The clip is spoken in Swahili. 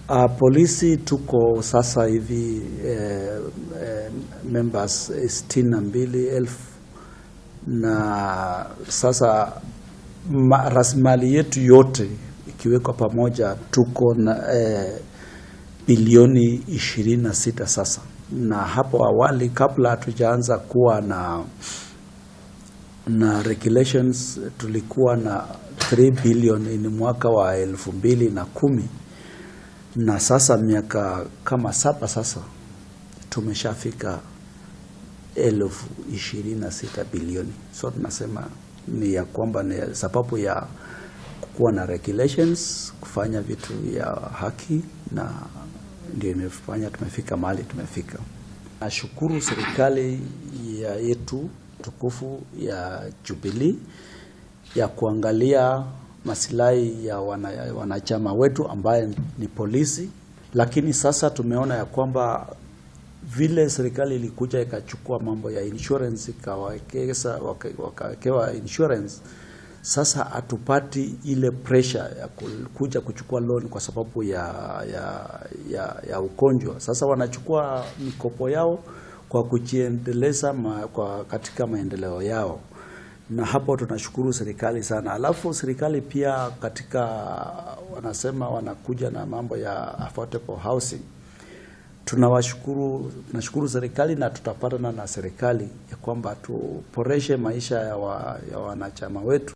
Polisi tuko sasa hivi members 62,000 na sasa rasilimali yetu yote ikiwekwa pamoja tuko na bilioni 26 sasa, na hapo awali kabla hatujaanza kuwa na regulations tulikuwa na 3 billion ni mwaka wa 2010, na sasa miaka kama 7 sasa tumeshafika 26,000 bilioni. So tunasema ni ya kwamba ni sababu ya kuwa na regulations, kufanya vitu ya haki, na ndio imefanya tumefika mahali tumefika. Nashukuru serikali ya yetu tukufu ya Jubilee ya kuangalia masilahi ya wanachama wetu ambaye ni polisi, lakini sasa tumeona ya kwamba vile serikali ilikuja ikachukua mambo ya insurance ikawekeza wakawekewa insurance, sasa hatupati ile pressure ya kuja kuchukua loan kwa sababu ya ugonjwa. Sasa wanachukua mikopo yao kwa kujiendeleza katika maendeleo yao, na hapo tunashukuru serikali sana. Alafu serikali pia katika wanasema wanakuja na mambo ya affordable housing. Tunawashukuru, tunashukuru serikali na tutapatana na serikali ya kwamba tuboreshe maisha ya wanachama wetu.